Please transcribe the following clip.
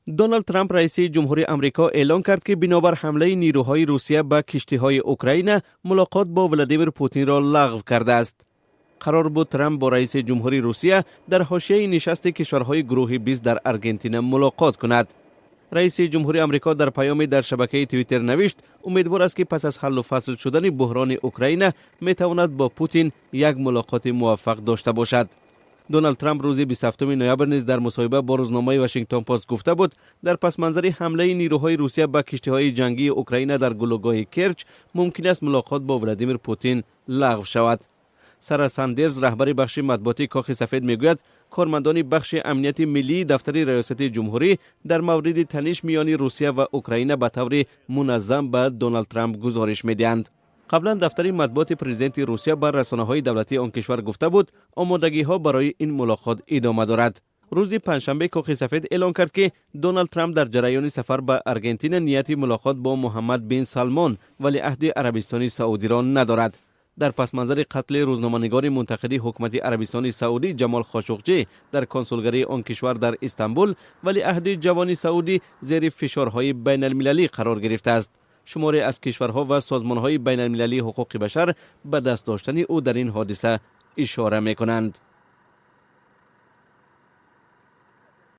Доналд Трамп, раиси ҷумҳури Амрико, эълон кард, ки бинобар ҳамлаи нирӯҳои Русия ба киштиҳои Украина мулоқот бо Владимир Путинро лағв кардааст. Қарор буд Трамп бо раиси ҷумҳури Русия дар ҳошияи нишасти кишварҳои гурӯҳи 20 дар Аргентина мулоқот кунад. Раиси ҷумҳури Амрико дар паёме дар шабакаи Твиттер навишт, умедвор аст, ки пас аз ҳаллу фасл шудани буҳрони Украина метавонад бо Путин як мулоқоти муваффақ дошта бошад. Доналд Трамп рӯзи 27 ноябр низ дар мусоҳиба бо рӯзномаи Вашингтон Пост гуфта буд, дар пасманзари ҳамлаи нирӯҳои Русия ба киштиҳои ҷангии Украина дар гулӯгоҳи Керч мумкин аст мулоқот бо Владимир Путин лағв шавад. Сара Сандерс, раҳбари бахши матбуотии Кохи Сафед, мегӯяд, кормандони бахши амнияти миллии дафтари раёсати ҷумҳурӣ дар мавриди таниш миёни Русия ва Украина ба таври муназзам ба Доналд Трамп гузориш медиҳанд. Қаблан дафтари матбуоти президенти Русия ба расонаҳои давлатии он кишвар гуфта буд, омодагиҳо барои ин мулоқот идома дорад. Рӯзи панҷшанбе Кохи Сафед эълон кард, ки Доналд Трамп дар ҷараёни сафар ба Аргентина нияти мулоқот бо Муҳаммад бин Салмон, валиаҳди Арабистони Саудиро, надорад. Дар пасманзари қатли рӯзноманигори мунтақиди ҳукумати Арабистони Саудӣ Ҷамол Хошуқҷӣ дар консулгарии он кишвар дар Истанбул, валиаҳди ҷавони саудӣ зери фишорҳои байналмилалӣ қарор гирифтааст. Шуморе аз кишварҳо ва созмонҳои байналмилалии ҳуқуқи башар ба даст доштани ӯ дар ин ҳодиса ишора мекунанд.